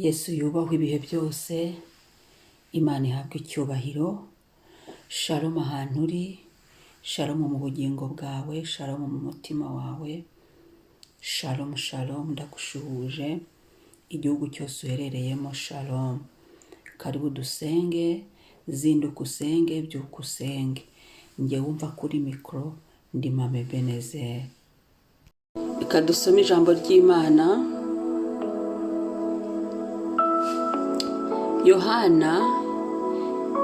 Yesu yubahwe ibihe byose, Imana ihabwe icyubahiro. Shalom ahantu uri, shalom mu bugingo bwawe, shalom mu mutima wawe, shalom shalom, ndagushuhuje igihugu cyose uherereyemo, shalom. Karibu dusenge, zinduka usenge, byuka usenge. Njye wumva kuri mikoro ndi Mama Ebenezer. Reka dusome ijambo ry'Imana. Yohana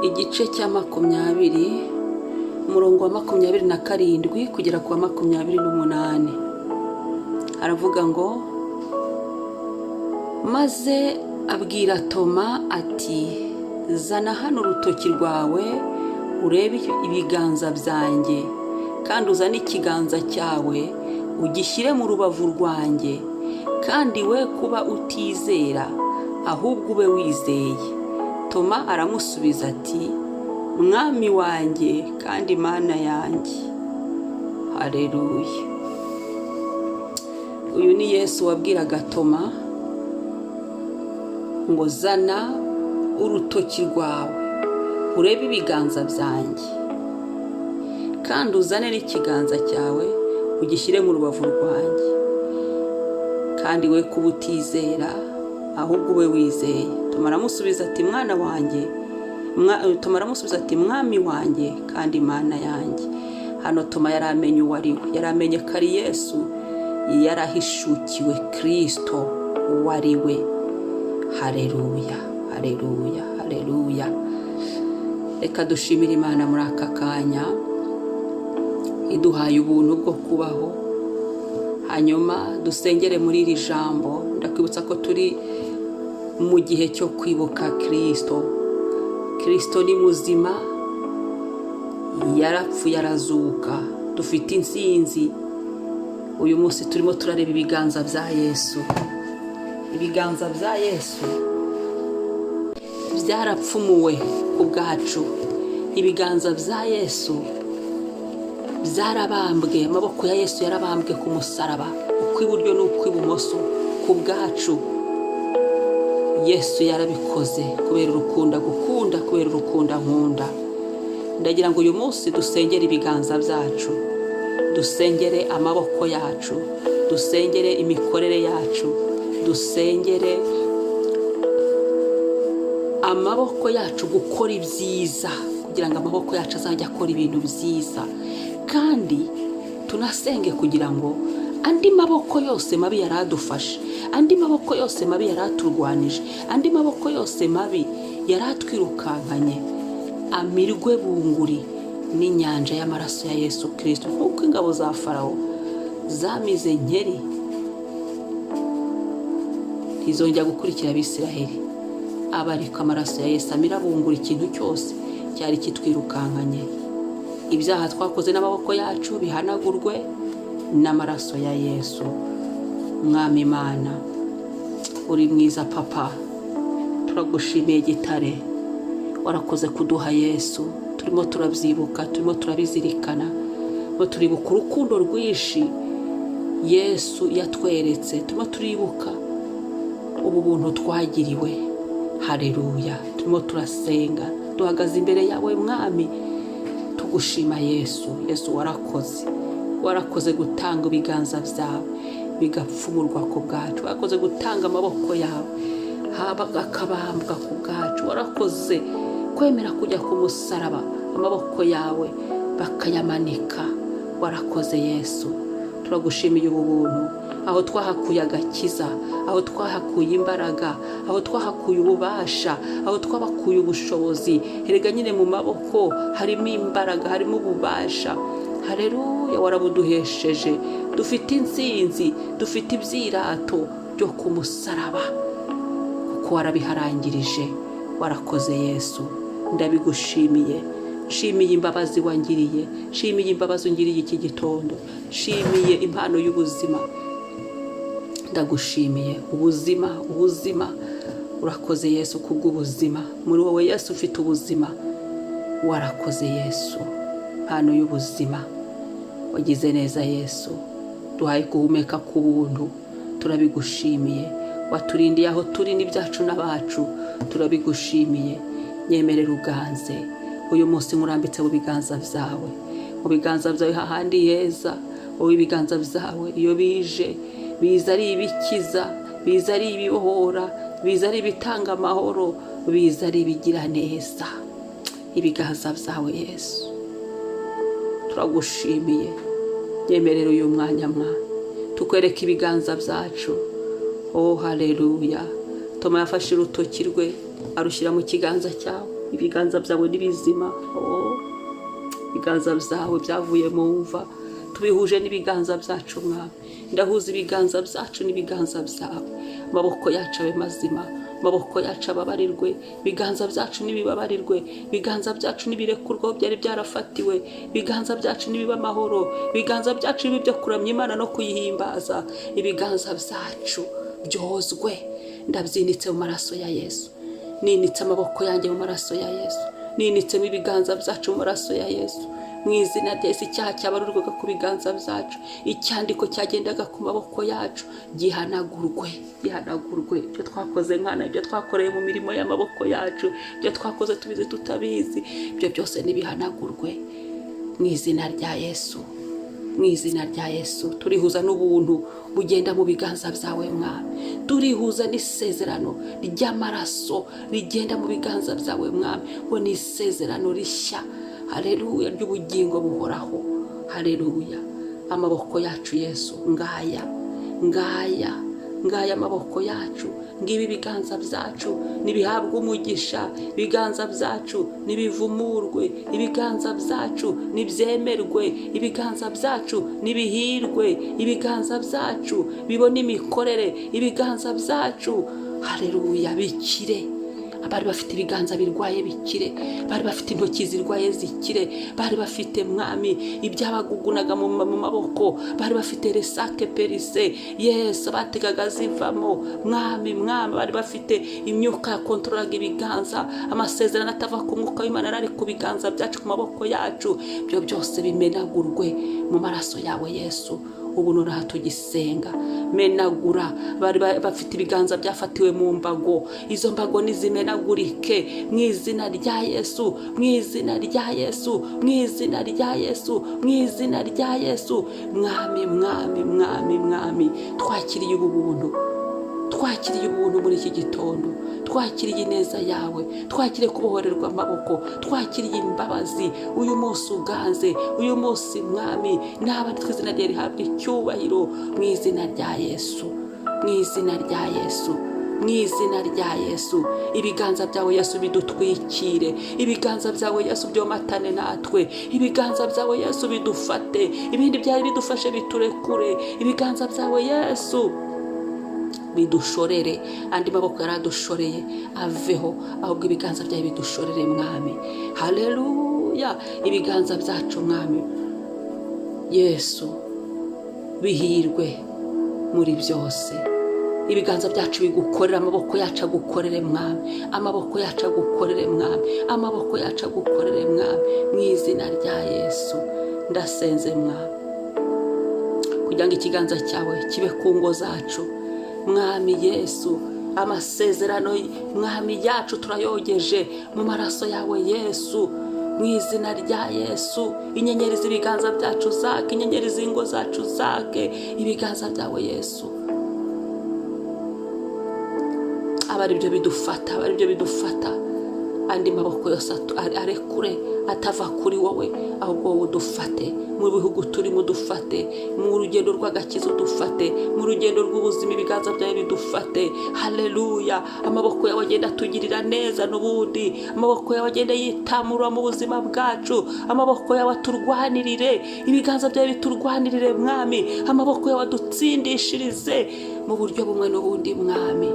igice cya 20, umurongo wa 27 kugera ku wa 28, haravuga ngo: maze abwira Toma ati: zana hano urutoki rwawe urebe ibiganza byanjye, kandi uzane ikiganza cyawe ugishyire mu rubavu rwanjye, kandi we kuba utizera, ahubwo ube wizeye. Toma aramusubiza ati: Mwami wanjye kandi Mana yanjye. Haleluya. Uyu ni Yesu wabwiraga Toma ngo: zana urutoki rwawe urebe ibiganza byanjye, kandi uzane n'ikiganza cyawe ugishyire mu rubavu rwanjye, kandi we kuba utizera, ahubwo ube wizeye. Toma aramusubiza ati: mwana wanjye, Toma aramusubiza ati: Mwami wanjye kandi Mana yanjye. Hano Toma yari amenye uwo ari we, yari amenye ko ari Yesu, yarahishukiwe Kristo uwo ari we. Haleluya, haleluya, haleluya. Reka dushimire Imana muri aka kanya iduhaye ubuntu bwo kubaho, hanyuma dusengere muri iri jambo. Ndakwibutsa ko turi mu gihe cyo kwibuka Kristo. Kristo ni muzima, yarapfuye arazuka, dufite intsinzi. Uyu munsi turimo turareba ibiganza bya Yesu. Ibiganza bya Yesu byarapfumuwe ku bwacu, ibiganza bya Yesu byarabambwe, amaboko ya Yesu yarabambwe ku musaraba, ukw'iburyo n'ukw'ibumoso ku bwacu. Yesu yarabikoze kubera urukundo agukunda, kubera urukundo ankunda. Ndagira ngo uyu munsi dusengere ibiganza byacu, dusengere amaboko yacu, dusengere imikorere yacu, dusengere amaboko yacu gukora ibyiza, kugira ngo amaboko yacu azajye akora ibintu byiza. Kandi tunasenge kugira ngo andi maboko yose mabi yari adufashe, andi maboko yose mabi yari aturwanije, andi maboko yose mabi yari atwirukankanye, amirwe bunguri n'inyanja y'amaraso ya Yesu Kirisito, nk'uko ingabo za Farawo zamize nkeri ntizongera gukurikira Abisiraheli, aba ariko amaraso ya Yesu amira bungura ikintu cyose cyari kitwirukankanye. Ibyaha twakoze n'amaboko yacu bihanagurwe n'amaraso ya Yesu. Mwami Imana, uri mwiza Papa, turagushimiye Gitare, warakoze kuduha Yesu. Turimo turabyibuka, turimo turabizirikana, turimo turibuka urukundo rwinshi Yesu yatweretse, turimo turibuka ubu buntu twagiriwe. Haleluya. Turimo turasenga, duhagaze imbere yawe Mwami, tugushima Yesu. Yesu warakoze, warakoze gutanga ibiganza byawe bigapfumurwa ku bwacu, warakoze gutanga amaboko yawe haba akabambwa ku bwacu, warakoze kwemera kujya ku musaraba, amaboko yawe bakayamanika. Warakoze Yesu, turagushimiye ubu buntu, aho twahakuye agakiza, aho twahakuye imbaraga, aho twahakuye ububasha, aho twabakuye ubushobozi. Erega nyine mu maboko harimo imbaraga, harimo ububasha. Haleluya, warabuduhesheje, dufite intsinzi, dufite ibyirato byo ku musaraba, kuko warabiharangirije. Warakoze Yesu, ndabigushimiye. Nshimiye imbabazi wangiriye, nshimiye imbabazi ungiriye iki gitondo, nshimiye impano y'ubuzima, ndagushimiye ubuzima, ubuzima. Urakoze Yesu kubw'ubuzima, muri wowe Yesu ufite ubuzima. Warakoze Yesu, impano y'ubuzima, wagize neza Yesu, duhaye guhumeka ku buntu, turabigushimiye. Waturindiye aho turi n'ibyacu n'abacu, turabigushimiye. Nyemerera uganze uyu munsi, nkurambitse mu biganza byawe, mu biganza byawe hahandi heza. Wowe ibiganza byawe iyo bije, biza ari ibikiza, biza ari ibibohora, biza ari ibitanga amahoro, biza ari ibigira neza. Ibiganza byawe Yesu, turagushimiye. Nyemerera uyu mwanya, mwana, tukwereka ibiganza byacu. Oh, haleluya! Toma yafashe urutoki rwe arushyira mu kiganza cyawe. Ibiganza byawe ni bizima. Oh, ibiganza byawe byavuye mu mva, tubihuje n'ibiganza byacu. Mwami, ndahuza ibiganza byacu n'ibiganza byawe. Amaboko yacu abe mazima, amaboko yacu ababarirwe, ibiganza byacu nibibabarirwe, ibiganza byacu nibirekurwaho byari byarafatiwe, ibiganza byacu nibiba amahoro, ibiganza byacu nibibe ibyo kuramya Imana no kuyihimbaza. Ibiganza byacu byozwe, ndabyinitse mu maraso ya Yesu. Ninitse amaboko yanjye mu maraso ya Yesu, ninitsemo ibiganza byacu mu maraso ya Yesu. Mu izina rya Yesu, icyaha cyabarurwaga ku biganza byacu, icyandiko cyagendaga ku maboko yacu, gihanagurwe, gihanagurwe. Ibyo twakoze nkana, ibyo twakoreye mu mirimo y'amaboko yacu, ibyo twakoze tubizi, tutabizi, ibyo byose nibihanagurwe mu izina rya Yesu. Mu izina rya Yesu, turihuza n'ubuntu bugenda mu biganza byawe, Mwami. Turihuza n'isezerano ry'amaraso rigenda mu biganza byawe, Mwami, ngo ni isezerano rishya, haleluya, ry'ubugingo buhoraho. Haleluya! Amaboko yacu Yesu, ngaya, ngaya, ngaya amaboko yacu, ngibi ibiganza byacu, nibihabwe umugisha. Ibiganza byacu nibivumurwe, ibiganza byacu nibyemerwe, ibiganza byacu nibihirwe, ibiganza byacu bibone imikorere, ibiganza byacu, haleluya, bikire. Abari bafite ibiganza birwaye bikire, bari bafite intoki zirwaye zikire, bari bafite, Mwami, ibyabagugunaga mu maboko, bari bafite resake perise, Yesu, bategaga zivamo. Mwami, Mwami, bari bafite imyuka yakontorolaga ibiganza, amasezerano atava ku mwuka w'Imana yari ari ku biganza byacu, ku maboko yacu, ibyo byose bimenagurwe mu maraso yawe Yesu. Ubu nonaha tugisenga, menagura. Bari bafite ibiganza byafatiwe mu mbago, izo mbago nizimenagurike mu izina rya Yesu, mu izina rya Yesu, mu izina rya Yesu, mu izina rya Yesu. Mwami, Mwami, Mwami, Mwami, twakiriye ubu buntu, twakiriye ubuntu muri iki gitondo, twakiriye ineza yawe, twakiriye kubohorerwa amaboko, twakiriye imbabazi. Uyu munsi uganze, uyu munsi, Mwami, naba izina rye rihabwa icyubahiro mu izina rya Yesu, mu izina rya Yesu, mu izina rya Yesu. Ibiganza byawe Yesu bidutwikire, ibiganza byawe Yesu byomatane natwe, ibiganza byawe Yesu bidufate, ibindi byari bidufashe biturekure, ibiganza byawe Yesu bidushorere. Andi maboko yaradushoreye aveho, ahubwo ibiganza byawe bidushorere, Mwami. Haleluya! Ibiganza byacu, Mwami Yesu, bihirwe muri byose. Ibiganza byacu bigukorera, amaboko yacu agukorere, Mwami, amaboko yacu agukorere, Mwami, amaboko yacu agukorere, Mwami. Mu izina rya Yesu ndasenze, Mwami, kugira ngo ikiganza cyawe kibe ku ngo zacu. Mwami Yesu, amasezerano, Mwami, yacu turayogeje mu maraso yawe Yesu. Mu izina rya Yesu, inyenyeri z'ibiganza byacu zake, inyenyeri z'ingo zacu zake. Ibiganza byawe Yesu aba ari byo bidufata, aba ari byo bidufata. Andi maboko yose arekure, atava kuri wowe, ahubwo wowe udufate mu bihugu turimo, udufate mu rugendo rw'agakiza, udufate mu rugendo rw'ubuzima, ibiganza byawe bidufate. Haleluya! Amaboko yawe agenda atugirira neza n'ubundi, amaboko yawe agenda yitamura mu buzima bwacu, amaboko yawe aturwanirire, ibiganza byawe biturwanirire, Mwami, amaboko yawe adutsindishirize mu buryo bumwe n'ubundi. Mwami,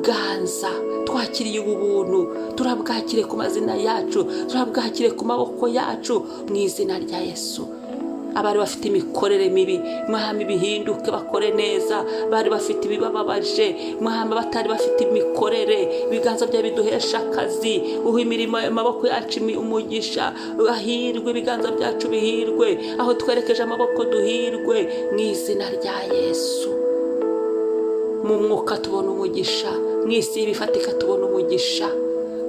ganza. Twakiriye ubu buntu, turabwakire ku mazina yacu, turabwakire ku maboko yacu mu izina rya Yesu. Abari bafite imikorere mibi, Mwami, bihinduke, bakore neza. Bari bafite ibibababaje, Mwami, batari bafite imikorere, ibiganza byawe biduhesha akazi, uha imirimo amaboko yacu umugisha, ahirwe ibiganza byacu, bihirwe aho twerekeje amaboko, duhirwe mu izina rya Yesu. Mu mwuka tubona umugisha, mu isi y'ibifatika tubona umugisha,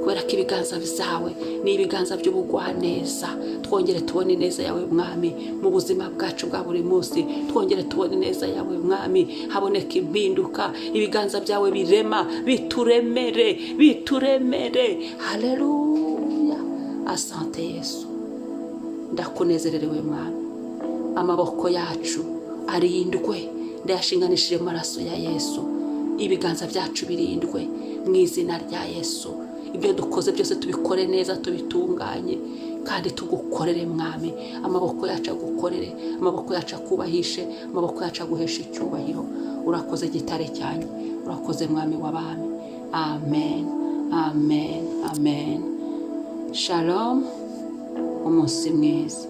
kubera ko ibiganza byawe ni ibiganza by'ubugwaneza. Twongere tubone ineza yawe, Mwami, mu buzima bwacu bwa buri munsi. Twongere tubone ineza yawe, Mwami, haboneka impinduka. Ibiganza byawe birema, bituremere, bituremere. Haleluya, asante Yesu. Ndakunezererewe, Mwami. Amaboko yacu arindwe, ndayashinganishije mu maraso ya Yesu. Ibiganza byacu birindwe mu izina rya Yesu. Ibyo dukoze byose tubikore neza, tubitunganye kandi tugukorere, Mwami. Amaboko yacu agukorere, amaboko yacu akubahishe, amaboko yacu aguheshe icyubahiro. Urakoze, gitare cyanjye, urakoze, Mwami w'abami. Amen, amen, amen. Shalom, umunsi mwiza.